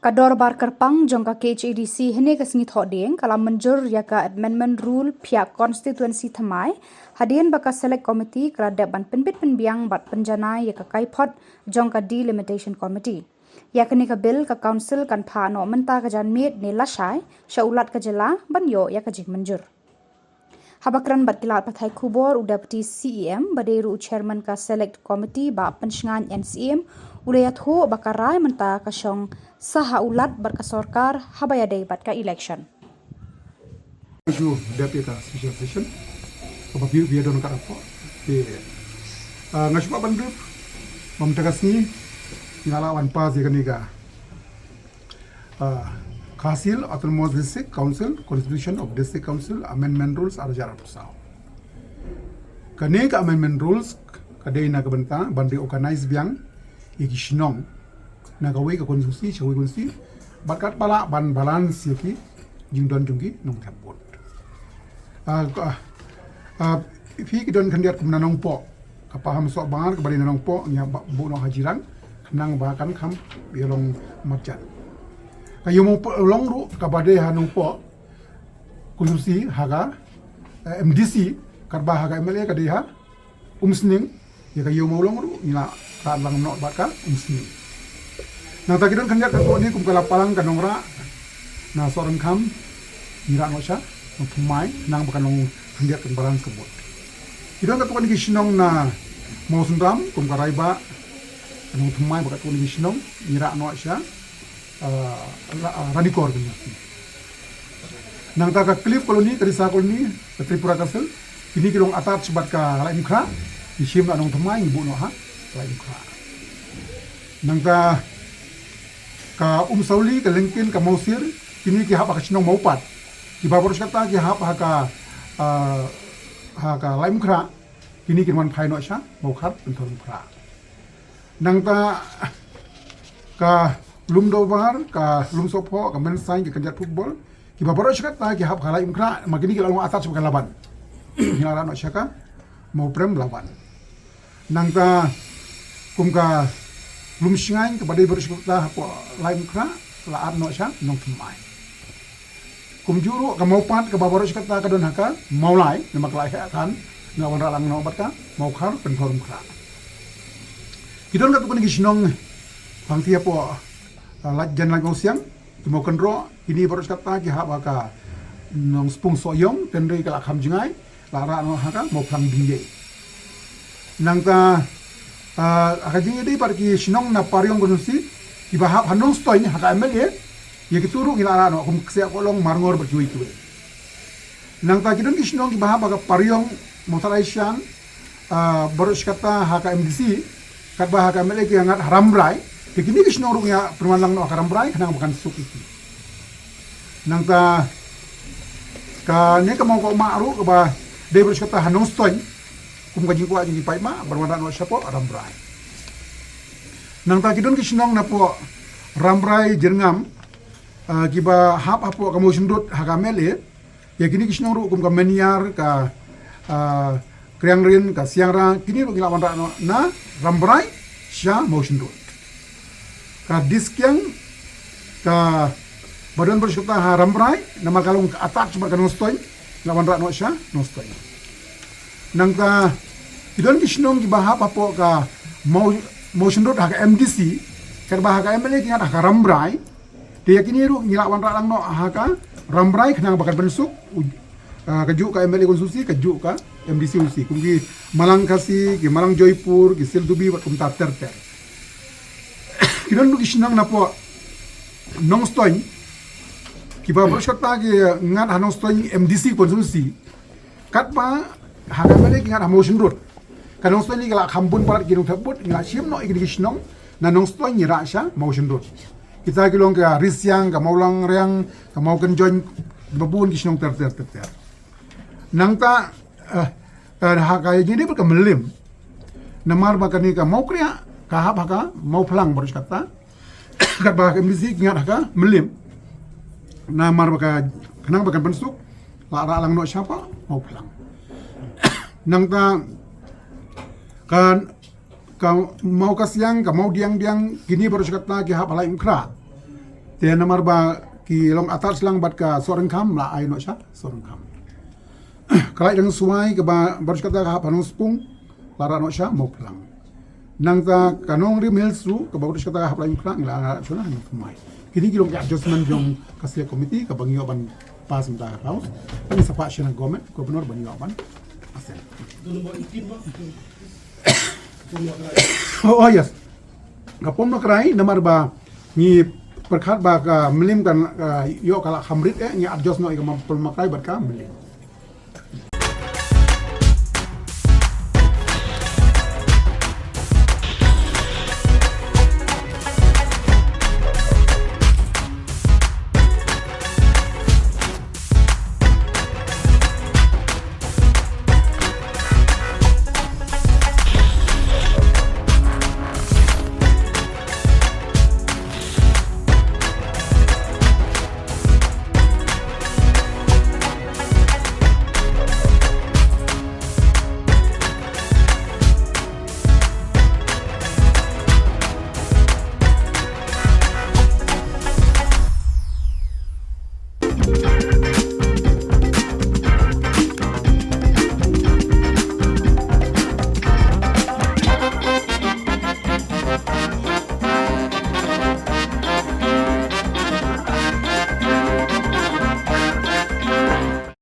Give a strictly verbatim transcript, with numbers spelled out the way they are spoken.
Ka dorbar kyrpang jong ka K H A D C hynne ka sngi Thohdieng ka la mynjur ïa ka Amendment Rule phi ïa ka Constituency thymmai, hadien ba ka Select Committee ka la dep ban pynbit pynbiang bad pynjanai ïa ka kaiphod jong ka Delimitation Committee. Ïa kane ka Bill ka Council kan phah noh mynta ka janmiet ne lashai sha u Lat ka jylla ban ïoh ïa ka jingmynjur. Haba kren bad ki lad pathai khubor u Deputy C E M ba dei ruh u Chairman ka Select Committee, Bah Pynshngain N C M, u la ïathuh ba ka rai mynta ka shong sa ha u Lat bad ka sorkar haba ïadei bad ka election. Ju dep ïa ka special session kaba phi phi don ka report. Te ah, nga shu ban brief. Mynta ka sngi nga la wan pass ïa kane ka ah, Khasi Hills Autonomous District Council Constitution of District Council Amendment Rules ar hajar arphew saw. Kane ka Amendment Rules ka dei na ka bynta ban reorganize biang ïa ki shnong na kawei ka constituency sha kawei constituency bad katba lah ban balance ïa ki jingdon jong ki nongthep vote. Ah, ka- ah, phi ki don khyndiat kum na Nongpoh, ka Paha Msohbar kaba dei na Nongpoh, ngi ïa ba- buh noh ha Jirang khnang ba kan kham ïa long marjan. Ka Ïewmawlong ruh kaba dei ha Nongpoh, constituency ha ka eh, M D C, katba ha ka M L A ka dei ha Umsning, ïa ka Ïewmawlong ruh ngi la rah lang noh bad ka Umsning. Nangta ki don khyndiat katto katne kum ka Lapalang, ka Nongrah, na Sohryngkham ngi rah noh sha Nongthymmai khnang ba kan long khyndiat kan balance ka vote. Ki don katto katne ki shnong na Mawsynram kum ka Raibah, ka Nongthymmai bad katto katne ki shnong ngi rah noh sha ah, la- ah, Ranikor ka ngi. Nangta ka Cliff Colony, ka Risa Colony, ka Tripura Castle, kine ki long attach bad ka Laitumkhrah, ngi shim na Nongthymmai ngi buh noh ha Laitumkhrah. Nangta ka Umsawli, ka Lyngkyn, ka Mawsir, kine ki hap ha ka shnong Mawpat. Kiba baroh shi katta ki hap ha ka ah, ha ka Laitumkhrah, kine kin wan phai noh sha Mawkhar Pynthorumkhrah. Nangta ka Lumdorbar, ka Lumsohphoh, ka Mynsain, ka Kynjat Football, kiba baroh shi katta ki hap ha Laitumkhrah, ma kine ki la long attach bad ka Laban. Ngi la rah noh sha ka Mawprem Laban. Nangta kum ka Lumshngaiñ kaba dei baroh shi katta hapoh Laitumkhrah la ap noh sha Nongthymmai. Kumjuh ruh ka Mawpat kaba baroh shi katta ka don ha ka Mawlai, namar ka la heh than, ngi la wanrah lang noh bad ka Mawkhar Pynthorumkhrah. Ki don katto katne ki shnong hangtei hapoh ah, Laitumkhrah, Laitumkhrah Mawsiang, ki Mawkynroh, kine baroh shi katta ki hap ha ka Nongspung Sohiong, hynrei ka la kham jngai, la rah noh ha ka Mawphlang Bynñiei. Nangta ah, ha ka jingïadei bad ki shnong na Pariong constituency kiba hap ha Nongstoiñ ha ka M L A, ïa kito ruh ngi la rah noh kum Ksiah Kohlong, Marngor bad kiwei kiwei. Nangta ki don ki shnong kiba hap ha ka Pariong, Mawthadraishan, ah, baroh shi katta ha ka M D C, katba ha ka M L A ki ngat ha Rambrai, te kine ki shnong ruh ngi ïa pynwan lang noh ha ka Rambrai khnang ba kan suk ïa ki. Nangta kane ka Mawkohmah ruh kaba dei baroh shi katta ha Nongstoiñ, kum ka jingkwah jong ki paidbah ban wanrah noh shapoh Rambrai. Nangta ki don ki shnong napoh Rambrai, Jyrngam, ah, kiba hap hapoh ka Mawshynrut ha ka M L A, ïa kine ki shnong ruh kum ka Mynïar, ka ah, Kriangryn, ka Siangra, kine ruh ngi la wanrah noh na Rambrai sha Mawshynrut. Ka Diskiang kaba don baroh shi katta ha Rambrai, namar ka long ka attach bad ka Nongstoiñ, ngi la wanrah noh sha Nongstoiñ. Nangta ki don ki shnong kiba hap hapoh ka Maw- Mawshynrut ha ka M D C, katba ha ka M L A ki ngat ha ka Rambrai, te ïa kine ruh ngi la wanrah lang noh ha ka Rambrai khnang ba kan pynsuk, u- ah, kajuh ka M L A constituency, kajuh ka M D C constituency, kum ki Malang Khasi, ki Malang Joypur, ki Sildubri bad kumta ter ter. Ki don ruh ki shnong napoh Nongstoiñ kiba baroh shi katta ki ngat ha Nongstoiñ M D C constituency, katba ha ka M L A ki ngat ha Mawshynrut. Ka Nongstoiñ ka la kham bun palat ki nongthep vote, ngi la shim noh ïa kine ki shnong na Nongstoiñ ngi rah sha Mawshynrut. Kita ki long ka Risiang, ka Mawlangriang, ka Mawkynjoiñ, ba bun ki shnong ter ter ter ter. Nangta eh, eh, ha ka jingdei bad ka Mylliem, namar ba kane ka Mawkriah ka hap ha ka Mawphlang baroh shi katta, katba ka M D C ki ngat ha ka Mylliem, namar ba ka khnang ba kan pynsuk, la rah lang noh shapoh Mawphlang. Nangta ka ka Mawkasiang, ka Mawdiangdiang, kine baroh shi katta ki hap ha Laitumkhrah. Te namar ba ki long attach lang bad ka Sohryngkham, la ai noh sha Sohryngkham. Ka Laitdang Swai kaba baroh shi katta ka hap ha Nongspung, la rah noh sha Mawphlang. Nangta ka Nongrim Hills ruh kaba baroh shi katta ka hap Laitumkhrah, la rah shuwa na Nongthymmai. Kine ki long ki adjustment jong ka Select Committee kaba ngi ïoh ban pass mynta ha House. Ngi sa phah sha na government, governor ban ïoh ban assent. Oh, oh, yes. Ka Pom Lakrai namar ba ngi pyrkhat ba ka Mylliem kan, uh, ïoh ka la kham rit, eh, ngi adjust noh ïa ka Pom Lakrai bad ka Mylliem.